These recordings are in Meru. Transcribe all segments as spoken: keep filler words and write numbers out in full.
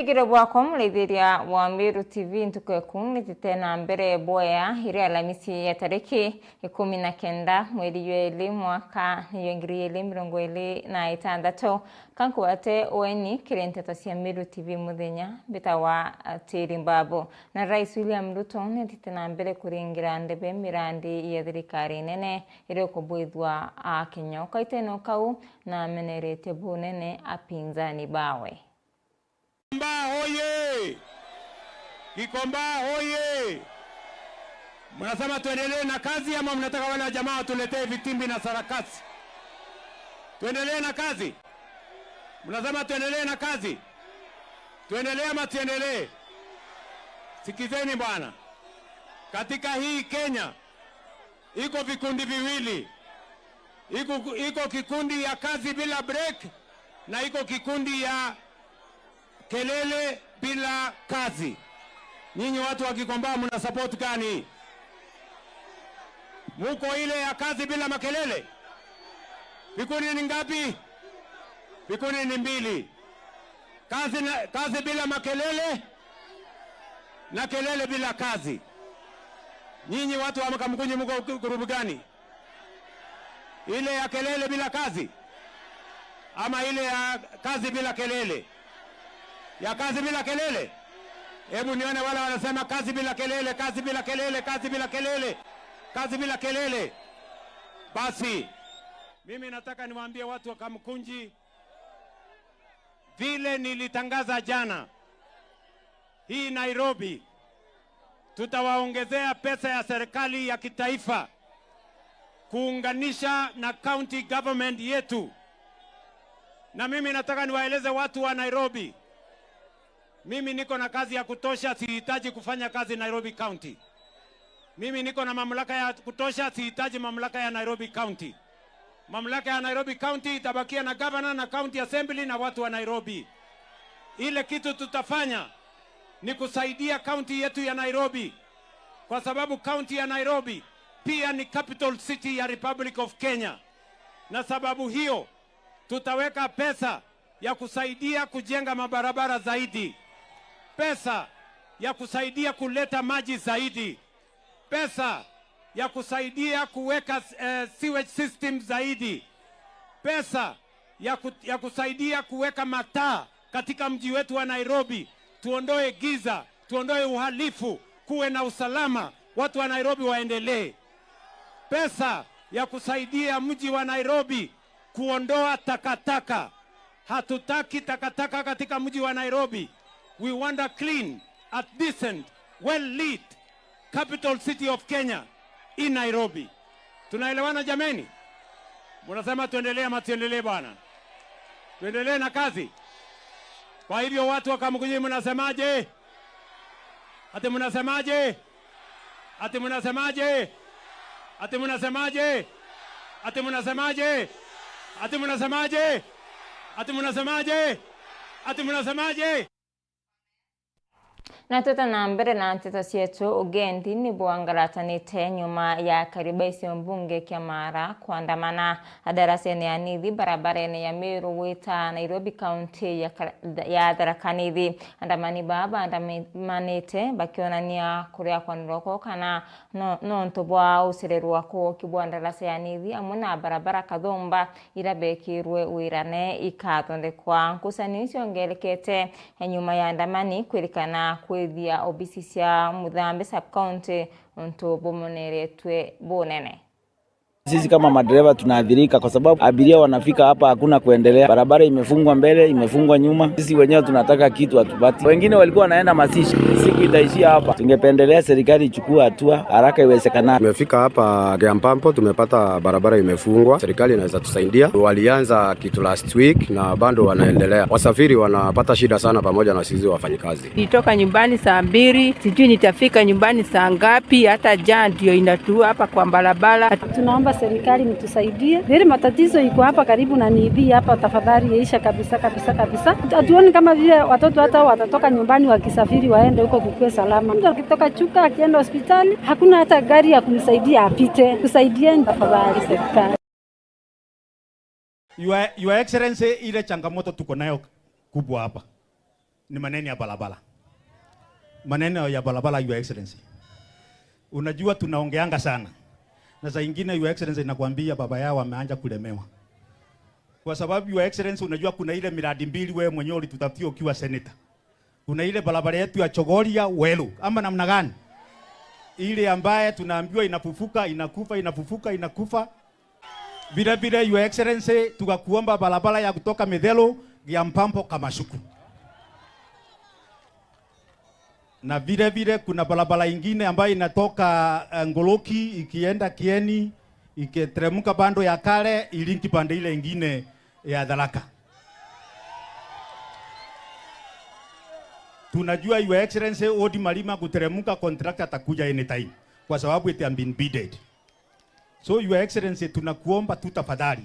Igiro bwakwa muraithiria wa Meru T V ntuku eku nitite na mbere bwea iri Alamisi ya tariki ikumi na kenda mweri jwa iri mwaka niyo ngiri iri mirongo iri na itantatu. Kankwate weni kiri nteto cia Meru T V muthenya mbitawa Atiri Mbabu. Na Rais William Ruto nitite na mbere kuringira ndebe mirandi ya thirikari nene iri kubwithwa a Kenya. Ukaitene ukau na amenerete bunene apinzani bawe. Gikomba hoye! Gikomba hoye! Mnasema tuendelee na kazi ama mnataka wale jamaa watuletee vitimbi na sarakasi? Tuendelee na kazi? Mnasema tuendelee na kazi? Tuendelee ama tuendelee? Sikizeni bwana. Katika hii Kenya iko vikundi viwili. Iko, iko kikundi ya kazi bila break na iko kikundi ya kelele bila kazi. Nyinyi watu wa Gikomba, mna support gani? Muko ile ya kazi bila makelele? Vikundi ni ngapi? Vikundi ni mbili. Kazi na, kazi bila makelele na kelele bila kazi. Nyinyi watu wa Kamkunji, muko grupu gani? Ile ya kelele bila kazi ama ile ya kazi bila kelele? Ya kazi bila kelele. Hebu nione wale wanasema kazi bila kelele, kazi bila kelele, kazi bila kelele, kazi bila kelele. Basi mimi nataka niwaambie watu wa Kamkunji, vile nilitangaza jana, hii Nairobi tutawaongezea pesa ya serikali ya kitaifa kuunganisha na county government yetu. Na mimi nataka niwaeleze watu wa Nairobi, mimi niko na kazi ya kutosha, sihitaji kufanya kazi Nairobi County. Mimi niko na mamlaka ya kutosha, sihitaji mamlaka ya Nairobi County. Mamlaka ya Nairobi County itabakia na governor na county assembly na watu wa Nairobi. Ile kitu tutafanya ni kusaidia county yetu ya Nairobi, kwa sababu county ya Nairobi pia ni capital city ya Republic of Kenya, na sababu hiyo tutaweka pesa ya kusaidia kujenga mabarabara zaidi, pesa ya kusaidia kuleta maji zaidi, pesa ya kusaidia kuweka, eh, sewage system zaidi, pesa ya ku-, ya kusaidia kuweka mataa katika mji wetu wa Nairobi, tuondoe giza, tuondoe uhalifu, kuwe na usalama, watu wa Nairobi waendelee. Pesa ya kusaidia mji wa Nairobi kuondoa takataka. Hatutaki takataka katika mji wa Nairobi. We want a clean, a decent, well lit capital city of Kenya in Nairobi. Tunaelewana jameni? Mnasema tuendelee ama tuendelee bwana? Tuendelee na kazi. Kwa hivyo watu wa Kamkunji, mnasemaje? Ati mnasemaje? Ati mnasemaje? Ati mnasemaje? Ati mnasemaje? Ati mnasemaje? Ati mnasemaje? Ati mnasemaje? Na twita na mbere na nteto cietu, ugendi ni bwangaratanite nyuma ya kariba icio mbunge kia Mara kuandamana. Darasene ya Nithi, barabarene ya Meru gwita Nairobi, kaunti ya Kar-, ya Tharaka Nithi. Andamani baa baandamanite bakionania kuria kwa niroko kana no-, nontu bwa ucererwa kwa uki bwa ndarasa ya Nithi amwe na barabara kathumba ira bekirwe wirane ikathondekwa. Nkucanio icio ngerekete nyuma ya andamani kwirikana kwithia obisi cia Muthambi sub-county untu bumoneretwe bunene. Sisi kama madereva tunaathirika kwa sababu abiria wanafika hapa, hakuna kuendelea. Barabara imefungwa mbele, imefungwa nyuma. Sisi wenyewe tunataka kitu hatupati. Wengine walikuwa wanaenda mazishi, siku itaishia hapa. Tungependelea serikali ichukue hatua haraka iwezekanavyo. Tumefika hapa Giampampo, tumepata barabara imefungwa. Serikali inaweza tusaidia. Walianza kitu last week na bado wanaendelea. Wasafiri wanapata shida sana pamoja na sisi wafanyikazi. Nitoka nyumbani saa mbili, sijui nitafika nyumbani saa ngapi, hata jaa ndio inatua hapa kwa barabara. Tunaomba serikali mtusaidie. Ile matatizo iko hapa karibu na Nithi hapa, tafadhali yaisha kabisa, kabisa, kabisa. Hatuoni kama vile watoto hata watatoka nyumbani wakisafiri waende huko kukue salama. Mtu akitoka Chuka akienda hospitali, hakuna hata gari ya kumsaidia apite. Tusaidieni tafadhali serikali. Your, Your Excellency, ile changamoto tuko nayo kubwa hapa. ni maneno ya barabara. Maneno ya barabara, Your Excellency. Unajua tunaongeanga sana. Na saa ingine, Your Excellency, nakwambia baba yao ameanza kulemewa. Kwa sababu, Your Excellency, unajua kuna ile miradi mbili wewe mwenyewe ulitutafutia ukiwa senator. Kuna ile barabara yetu ya Chogoria Weru, ama namna gani? Ile ambaye tunaambiwa inafufuka, inakufa, inafufuka, inakufa. Vile vile, Your Excellency, tukakuomba barabara ya kutoka Mithero, Giampampo, Kamashuku. Na vile vile kuna barabara ingine ambayo inatoka, eh, Ngoroki ikienda Kieni, ikiteremka bando ya Kare, ilinki pande ile ingine ya Tharaka. Tunajua, Your Excellency, Odi Malima kuteremka, contractor atakuja anytime kwa sababu it has been bidded. So, Your Excellency, tunakuomba tu tafadhali.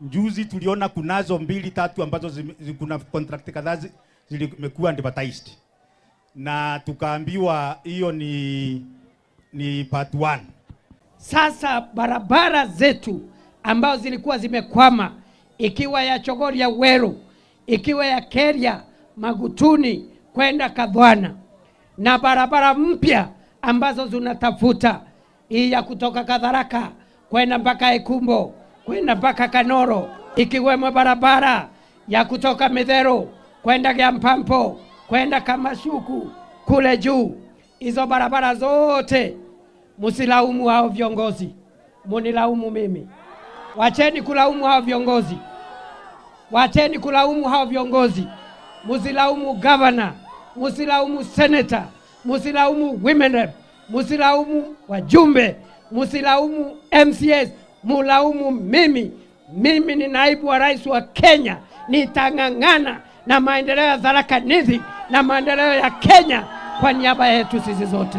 Juzi tuliona kunazo mbili tatu ambazo zime-, zi-, kuna contract kadhaa zi-, zilimekuwa advertised. Na tukaambiwa hiyo ni, ni part one. Sasa barabara zetu ambazo zilikuwa zimekwama, ikiwa ya Chogoria Weru, ikiwa ya Keria Magutuni kwenda Kathwana, na barabara mpya ambazo zinatafuta, hii ya kutoka Katharaka kwenda mpaka Ekumbo, kwenda mpaka Kanoro, ikiwemo barabara ya kutoka Mithero kwenda Giampampo, kwenda Kamashuku kule juu. Hizo barabara zote, msilaumu hao viongozi, munilaumu mimi. Wacheni kulaumu hao viongozi. Wacheni kulaumu hao viongozi. Msilaumu governor, msilaumu senator, msilaumu women rep, msilaumu wajumbe, msilaumu M C As, mulaumu mimi. Mimi ni naibu wa rais wa Kenya, nitang'ang'ana na maendeleo ya Tharaka Nithi na maendeleo ya Kenya kwa niaba yetu sisi zote.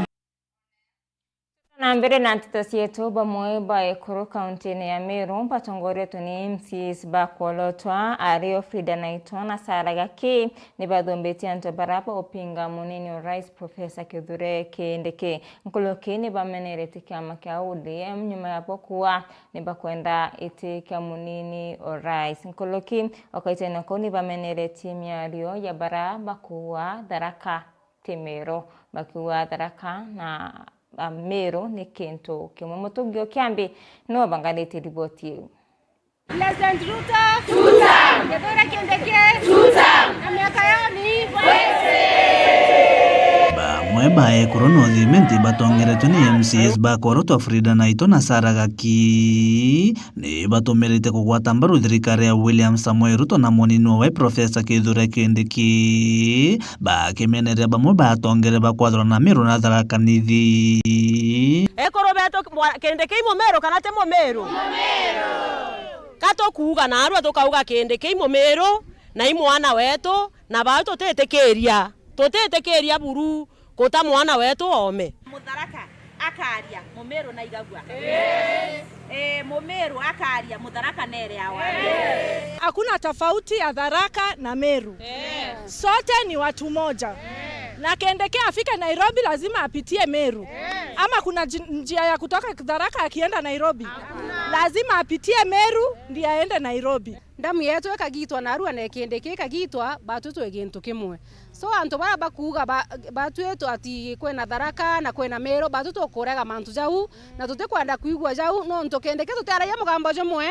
Na mbere na nteto cietu, bamwe ba ekuru kaunti-ini ya Meru batongoretwe ni M C As ba kworotwa, ario Frida Naitwa na Sarah Gaki, ni bathumbitie antu bara baupinga munini wa rais Professor Kithure Kindiki. Nkuruki ni bameneretie kiama kia O D M nyuma ya bo kuuga ni bakwenda iti kia munini wa rais. Nkuruki o kaitene kau ni bameneretie miario ya bara bakuuga Tharaka ti Meru, bakiuga Tharaka na, a, Meru ni kintu kimwe. Mutungi o Kiambi niwe banganitie riboti iu. President Ruto, tuta! Kithure Kindiki, tuta! Na miaka yao ni bamwe ba ekuru North Imenti batongeretwe ni M C As ba kworotwa Frida Naitwa na Sarah Gaki, ni batumirite kugwata mbaru thirikari ya William Samoei Ruto na munini wawe Professor Kithure Kindiki, bakimeneria bamwe ba atongere ba kwathurana Meru na Tharaka Nithi. Ekuru betu, mwa-, Kindiki i Mumeru kana ti Mumeru? Mumeru. Ka tukuuga narua tukauga Kindiki i Mumeru na i mwana wetu, na bau tutitikiria, tutitikiria buru. Kuta mwana wetu oome. Mutharaka akaria, Mumiru naigagua. Eh, Mumiru akaria, Mutharaka nere awa. Hakuna tofauti ya Tharaka na Meru. Sote ni watu moja. Na Kindiki afike Nairobi, lazima apitie Meru. Ama kuna ji-, njia ya kutoka Tharaka akienda Nairobi? Lazima apitie Meru ndiye aende Nairobi. Ndamu yetu ikagitwa narua na Kindiki ikagitwa, batu twi gintu kimwe. So, antu bara bakuuga ba-, batwi tu ati kwina Tharaka na kwina Meru, batu tukurega mantu jau, na tutikwenda kwigua jau, nontu Kindiki tutiaragia mugambo jumwe,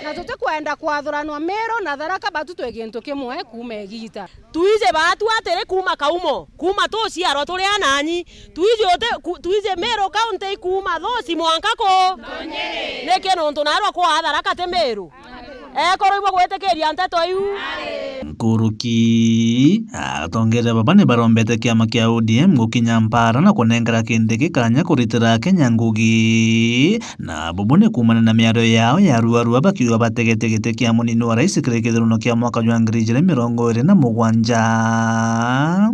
na tutikwenda kwathuranwa Meru na Tharaka, batu twi gintu kimwe kuuma igita. Twiji batu atiri kuuma kaumo, kuuma tuciarwa turi ananyi, twiji uti-, ku-, twiji Meru County kuuma thuci mwanka ku? Niki nontu narua kwa Tharaka ti Meru? Ekuru ibwe gwitikiria nteto iu. Nkuruki, atongeria baba ni barombete kiama kia O D M gukinya mpara na kunengera Kindiki kanya kuritira Akenya ngugi. Na bubu ni kuumania na miario yao ya ruarua bakiuga bategetie giti kia munini wa rais kiri kithuruno kia mwaka jwa ngiri ijiri mirongo iri na mugwanja.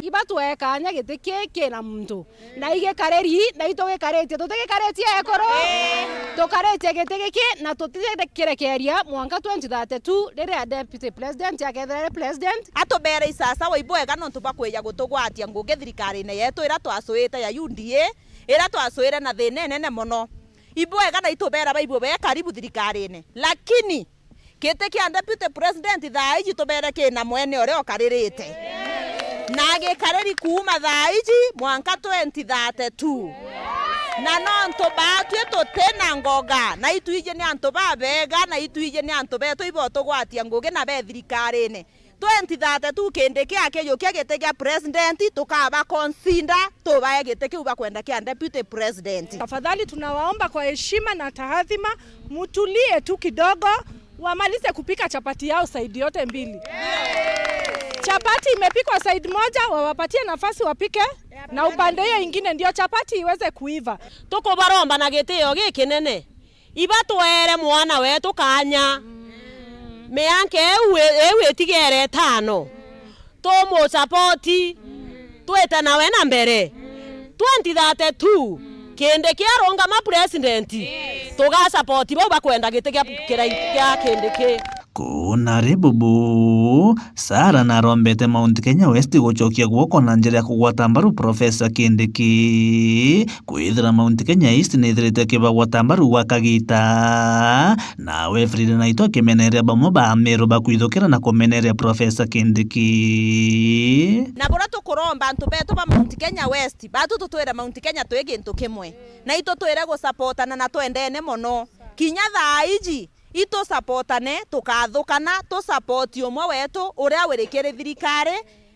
Ibatwe kanya giti ki kina muntu. Na igikariri, na itugikaritie, tutigikaritie ekuru? Ii. Tukaritie giti giki, na tutigikirekeria mwanka twenty thirty-two, riria deputy president akethira ari president. Atubere isasawa ibwega nontu bwa kwija gutugwatia ngugi thirikarine yetu ira twacuite ya U D A, ira twacuire na thina inene mono. Ibwega na itubera baibwe be karibu thirikarine. Lakini, giti kia deputy president thaa iji tubere kina mwene uria ukaririte. Na gikariri kuuma thaa iji mwanka twenty thirty-two. Na nontu baatwi tuti na ngoga, na itwiji ni antu babega, na itwiji ni antu betu ibotugwatia ngugi na be thirikarine. Twenty thirty-two Kindiki akijukia giti gia president, tukaba consider tubae giti kiu bakwenda kia deputy president. Tafadhali tunawaomba kwa heshima na taadhima, mutulie tu kidogo, wamalize kupika chapati yao side yote mbili. Chapati imepikwa side moja, wawapatie nafasi wapike na upande hiyo ingine, ndio chapati iweze kuiva. Tukubaromba na gitio gikinene, ibatwere mwana wetu kanya. Mianka iu, iu itigere itano, tumusapoti, twite nawe na mbere. Twenty thirty-two, Kindiki arungama president, tugasapoti bau bakwenda giti gia, kirai-, gia Kindiki. Kuna ri bubu, Sarah narombete Mount Kenya West gucokia guoko na njira ya kugwata mbaru Professor Kindiki, kwithira Mount Kenya East nithirite kibagwata mbaru gwa kagita. Nawe Frida Naitwa akimeneria bamwe ba Ameru bakwithukira na kumeneria Professor Kindiki. Na buria tukuromba antu betu ba Mount Kenya West, batu tutwire Mount Kenya twi gintu kimwe. Na itu twire gusapotana na twendene mono. Kinya thaa iji, itusapotane, tukathukana, tusapoti umwe wetu uria wiri kiri thirikari,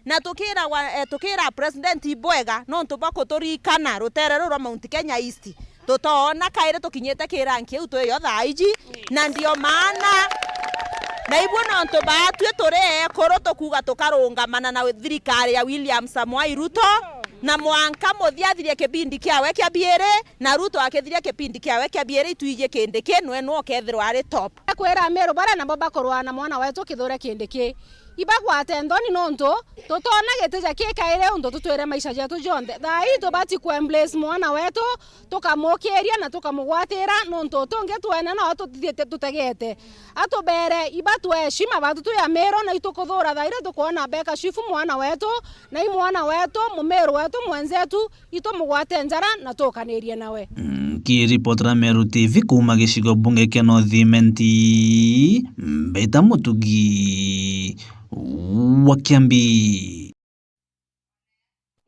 na tukiragwa, eh, tukira president ibwega nontu bwa kuturirikana rutere ruu rwa Mount Kenya East. Tutoona kairi tukinyite kiri ranki iu twiyo thaa iji, na ndio maana na ibwo nontu baatwi turi ekuru tukuuga tukarungamana na thirikari ya William Samoei Ruto, na mwanka muthia athirie kibindi kiawe kia biiri, na Ruto akithiria kibindi kiawe kia biiri, itwiji Kindiki nwe nwe ukethirwa ari top. Kwira Ameru baria nabo bakurwaa na mwana wetu Kithure Kindiki, ibagwate nthoni nontu tutoona giti ja kikairi untu tutwire maisha jetu jonthe. Thaa ii tubati ku embrace mwana wetu, tukamukiria na tukamugwatira nontu utungi twene no tutithiite tutegete. Atubere ibatwe heshima batu twi Ameru, na itukuthura thaa iria tukwona beka chifu mwana wetu, na i mwana wetu, Mumeru wetu mwenzetu, itumugwate njara na tukanirie nawe. Nkiripotera Meru T V kuuma gicigo bunge kia North Imenti, Mbita Mutugi wa Kiambi.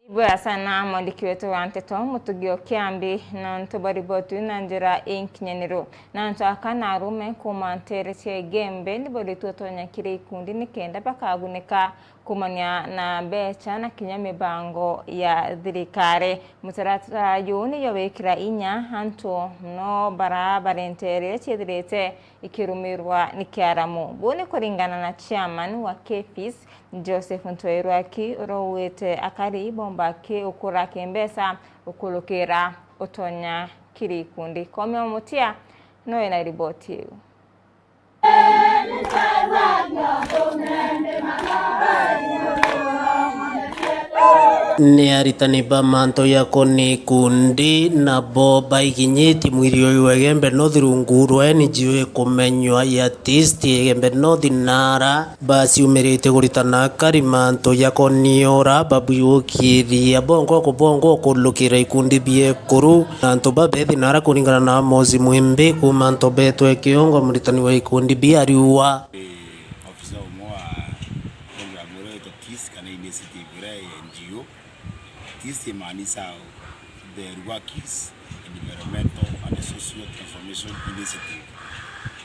Ibwega sana mwandiki wetu wa nteto Mutugi o Kiambi, na ntu bwa riboti na njira inkinyaniru. Na antu aka na arume kuuma ntere cia Igembe ni boritwe utonya kiri ikundi nikenda bakagunika kumania na mbecha na kinya mibango ya thirikari. Mutaratara juu niyo wikira inya antu mono bara barenterere ciethirite ikirumirwa ni kiaramu. Buu ni kuringana na chairman wa KEPHIS, Joseph Ntwairwaki, uria ugwite akari bomba ki ukura kimbeca ukurukira utonya kiri ikundi. Komia Mutia no ena riboti iu. Ni aritani ba mantu ya kuni ikundi nabo baikinyiti mwiri uyu wa Igembe North rungu rwa N G O ikumenywa ya TIST Igembe North, na ara baciumiritie kuritana akari mantu ya kuni ura babwiukiria bongwa kubongwa ukulukira ikundi bia ekuru. Na antu babethi nara kuringana na Amos Mwimbi kuuma Ntobetwe Kiongo, muritani wa ikundi bia ariwa. Ofisa umwe wa program uria witwa TIST kana initiative iria ya N G O. TIST imaanisha the Ruakis Environmental and Social Transformation Initiative.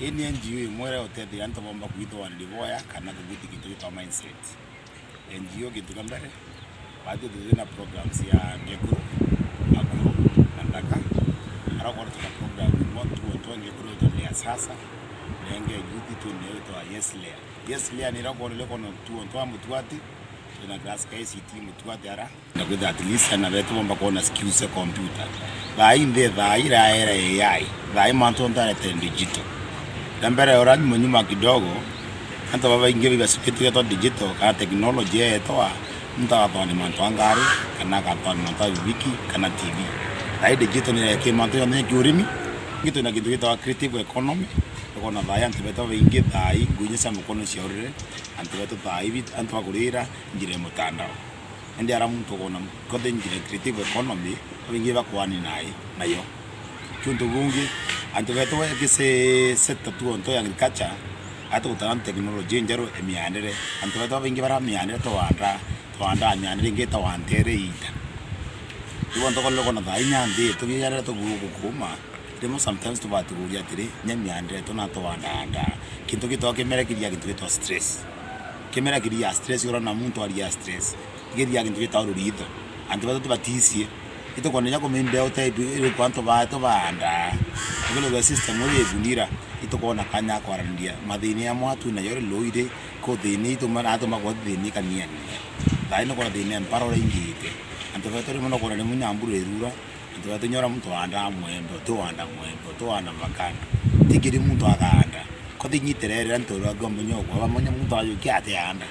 Ii ni N G O imwe iria utetheria antu bomba kwithwa ndiboya kana kuguti kintu gitwa mindset. N G O gintu kia mbere, baatwi tuthi na programs ya ngekuru, akuru, na nthaka. Ara ukorwo twina program imwe tuo twa ngekuru itwa ni ya sasa, nenge youth tu ni itwa Yes Layer. Yes Layer ni ira ukorwo ile kono tuo twa Mutuati, twina class ka I C T Mutuati ara. Na kwithira at least ana betu bomba kwona skills cia computer. Thaa ii nthi, thaa ii iraera A I, thaa ii mantu onthe arete digital. Na mbere ya ura nyuma nyuma kidogo, antu babaingi bibacukite getwa digital, kana technology yeetwa, muntu agathoma ni mantu a ngari, kana agathoma ni mantu a bibiki, kana T V. Thaa ii digital ni ireki mantu yonthe ya kiurimi. Ingi twina kintu gitagwa creative economy, tukona thaa ii antu betu babaingi thaa ii ngui inya cia mukono ciaurire, antu betu thaa ii bit-, antu bakurira njira ya mutandao. Indi ara muntu ukona kote njira creative economy, babaingi bakwani nayo, nayo. Kiuntu bungi, antu betu ba gise sector tu onto ya agriculture, ati gutara technology njeru imiandire. Antu betu babaingi bara miandire twanda, Twanda mianda ringi ta wantere ita. Ibo ntoko loko na thaa inya nthi, tugijarira tuguruku kuma. Rimo sometimes tubati kuria atiri, nya mianda yetu na tuwandaanda. Kintu gitwa kimera kiria kintu gitwa stress. Kimera kiria stress, urona muntu aria stress. Kiria kintu gitwa ruritho. Antu betu tubaticie. Itukwenda nya kumenya mbeu tetu iri kwa antu ba tubaanda. Tukilethwa system iri igunira, itukwona kanya kwaraniria. Mathina ya mwatu na yore loire, ko thina ituma na atuma kwa thina kaniania. Thaino kwona thina mpara uria ingite. Antu betu rimwe no kwona rimwe nyamburu irura. Antu betu nyora muntu wanda mwembe, tuwanda mwembe, tuwanda makanda. Tikiri muntu akanda. Ko thinyiterere antu rwa gombo nyoko, bamonya muntu ajukia ate anda.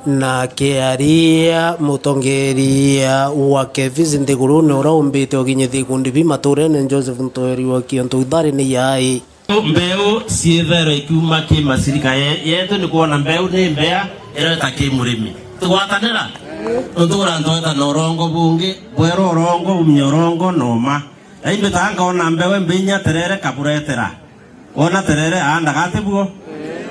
Nake aria mutongeria wa Kevisi Nthiguru ni uria umbite uginyithia ikundi bi maturene, Joseph Ntoeri wa Kionto Ithari ni yai. Mbeu ciithairwa ikiuma ki macirika ye-, yetu, ni kwona mbeu ni mbea ireta ki murimi. Tugwatanira? Nontu kuri antu eta na urongo bungi, bwera urongo, umia urongo, noma. Na imbitaa nkona mbeu imbinya terere kaburetera. Wona terere, aanda gati buo?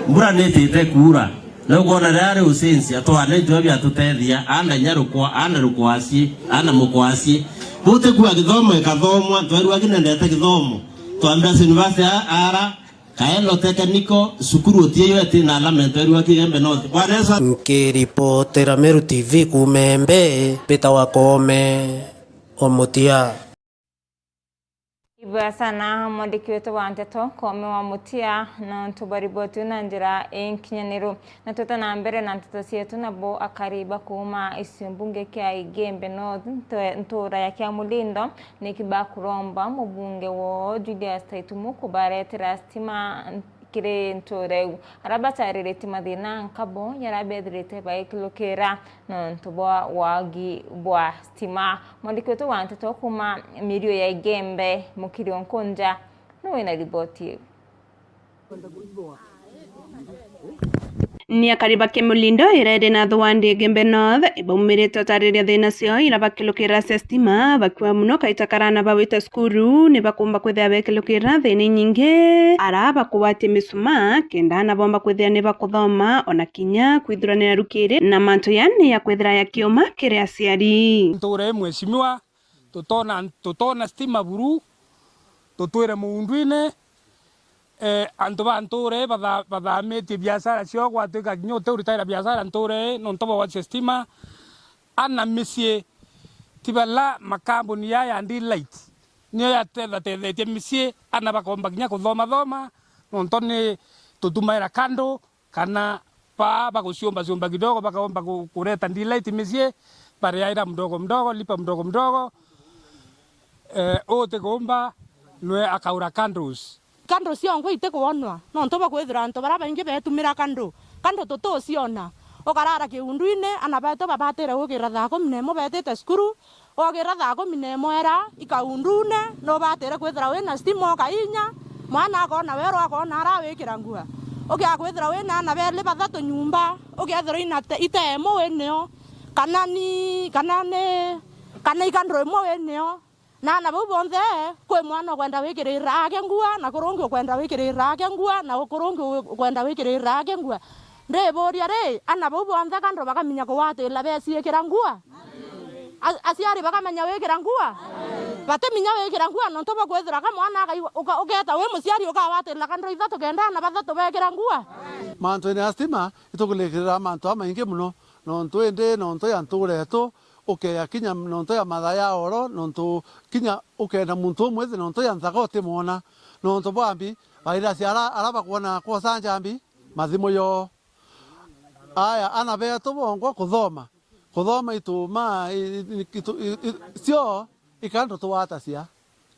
Mbura nitite kuura. Na ukwona riria ari ucenci, atwaane itwe biatutethia, aanda inya rukwa, aanda rukwaci, aanda mukwaci. Butikua githomo ikathomwa, twerua kinendete githomo. Twambia university a-, ara, Kaelo Technical, cukuru utie yo eti na alama, twerua Kigembe North. Bwana Yesu. Nkiripotera Meru T V kuuma Embe, Peter wa Koome, Omutia. Ibwega sana mwandiki wetu wa nteto, Koome wa Mutia, nontu bwa riboti iu na njira inkinyaniru. Na twite na mbere na nteto cietu, nabo akari ba kuuma gicigo mbunge kia Igembe North, ntwe-, ntuura ya Kiamulindo, niki bakuromba mubunge woo Julius Taitumu kubaretera stima kiri ntuura iu. Aria batariritie mathina nkabo jaria bethirite bagikilukira nontu bwa waagi bwa stima. Mwandiki wetu wa nteto kuuma mirio ya Igembe, Mukiri Onkunja, ni wina riboti iu. Ni akari ba Kimulindo iria iri na Thuwandi Igembe North, ibaumirite utariria thina ciao iria bakilukira cia stima, bakiuga muno kaita karana bawite cukuru ni bakumba kwithira bekilukira thina inyingi, ara bakugwatia misuma, kenda ana bomba kwithira ni bakuthoma, ona kinya kwithuranira rukiri na mantu yani ya kwithira ya kiuma kiri aciari. Ntuura ii mheshimiwa, tutona, tutona stima buru, tutwire muundwine, eh, antu ba ntuura ii batha-, bathamitie biashara ciao, gwatwika kinya uteuritaira biashara ntuura ii nontu bwa gwatia stima. Ana micii ti bala makambuni jaa ya D-Light nio yatethatethetie micii, ana bakomba kinya kuthoma thoma, nontu ni tutumaira kando, kana baa baguciumba ciumba kidogo, bakaomba ku-, kureta D-Light micii, bariaira mdogo mdogo, lipa mdogo mdogo. Eh, utigumba nwe akaura candles. Candles ciongwa itikwonwa, nontu bwa kwithirwa antu baria baingi betumira candle. Candle tutuciona. Ukarara kiundwine, ana betu babatire gukira thaa kumi na imwe betite cukuru, Ogira thaa kumi na imwe era ikaundune, nubatire kwithira wina stima ukainya, mwana akona weru akona ara wikira ngua. Ukia kwithira wina ana beli bathatu nyumba, ukethirwa ina te-, ita imwe winio, kana ni, kana ni, kana ikandro imwe winio. Na ana bau bonthe, kwi mwana ukwenda wikirira ake ngua, na kurungi ukwenda wikirira ake ngua, na kurungi ukwenda wikirira ake ngua. Ndiburia ri, ana bau bonthe kandro bakaminya kugwatira beciikira ngua? A-, aciari bakamenya wikira ngua? Batiminya wikira ngua, nontu bwa kwithira ka mwana akaigua, uka-, ukeeta wi muciari ukagwatira kandro ithatu kenda ana bathatu bekira ngua? Mantuine ya stima, itukulikirira mantu jamaingi mono, nontu indi nontu ya ntuura yetu, ukeya kinya nontu ya mathaa ya oro, nontu kinya ukenda muntu umwithi nontu ya nthaka utimwona. Nontu bwa mbi, bairasi ara, ara bakwona kwosa njambi, mathimu yoo. Aya, ana betu bongwa kuthoma. Kuthoma ituma, i-, i-, itu-, i-, i-, cio, ikando tuwatacia.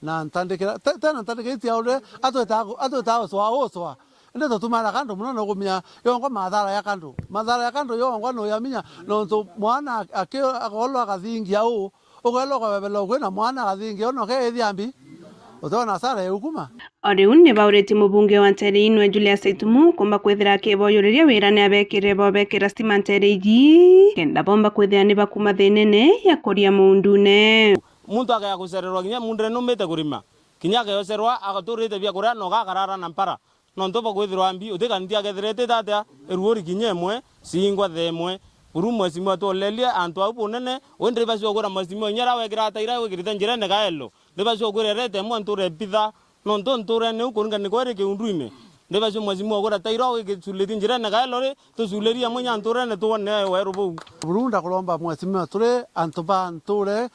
Na ntandikira, te-, tena ntandikira itiaurire, atwitaga gu-, atwitaga gucwa, gucwa. Indi tutumara kando mono no gumia, yongwa mathara ya kando. Mathara ya kando yongwa no yaminya, nontu mwana aki-, akolwa agathingia uu, ukelwa ukabebela ukwi na mwana agathingia uu, noke ithia mbi. Utona hasara ya ukuma. O riu ni bauritie mubunge wa Nteere Inwe Julius Itumu kumba kwithira akiboyuriria wira ni abekire bobekira stima nteere iji, kenda bomba kwithira ni bakuma thinene ya kuria muundune. Muntu akaya gucererwa kinya muundune numite kurima, kinya akeocerwa agaturite bia kuria na ugakarara na mpara. Nontu bwa kwithirwa mbi, uti kanithia akethirite atia, iruuri kinya imwe, ciingwa thaa imwe, Buru mheshimiwa twolerie antu au bunene, we ndiribacio gwira mheshimiwa inya ra wekira taira wikirite njirene gaelo. Ndiribacio gwira erete mwe nture pitha, nontu nturene u kuringa ni kweri kiundwine. Ndiribacio mheshimiwa gwira taira wikiculirie njirene gaelo ri, tuculirie amwe nya nturene twone weru buu. Buru ndakuromba mheshimiwa turi antu ba nture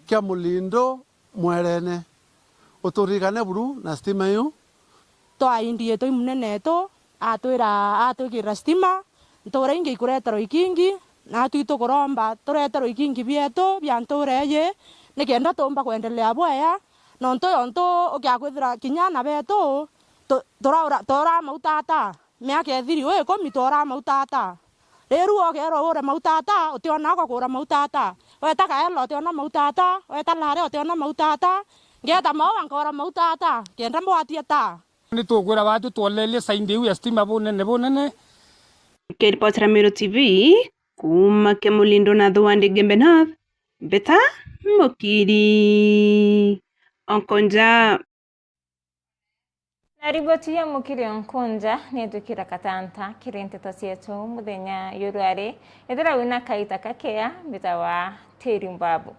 kia Mulindo mwerene. Uturirikane buru na stima iu. Twaindie twi munene etu, atwira atwikirira stima, ntuura ingi ikureterwa ikingi, natwi tukuromba tureterwa ikingi bietu bia ntuura iji, nikenda tuumba kwendelea bwea, nontu yontu ukiakwithira kinya ana betu, tu-, turaura, tooraa mauta ata? Miaka ithiri wi ikumi tooraa mauta ata? Riu ukeerwa ugure mauta ata, utiona ugakura mauta ata? Weta Kaelo utiona mauta ata? Weta Lare utiona mauta ata? Ngeeta Maua nkoora mauta ata? Kenda mbwatia ta? Ni tukwira batu twolerie saindi iu ya stima bunene bunene. Nkiripotera Meru T V kuuma Kemulindo na Thuwandi Gembe North, Mbeta Mukiri Onkonja. Na riboti ya Mukiri Onkonja ni twikira katanta kiri nteto cietu muthenya yuru ari. Ethira wina kaita kakea, mbita wa Teri Mbabu.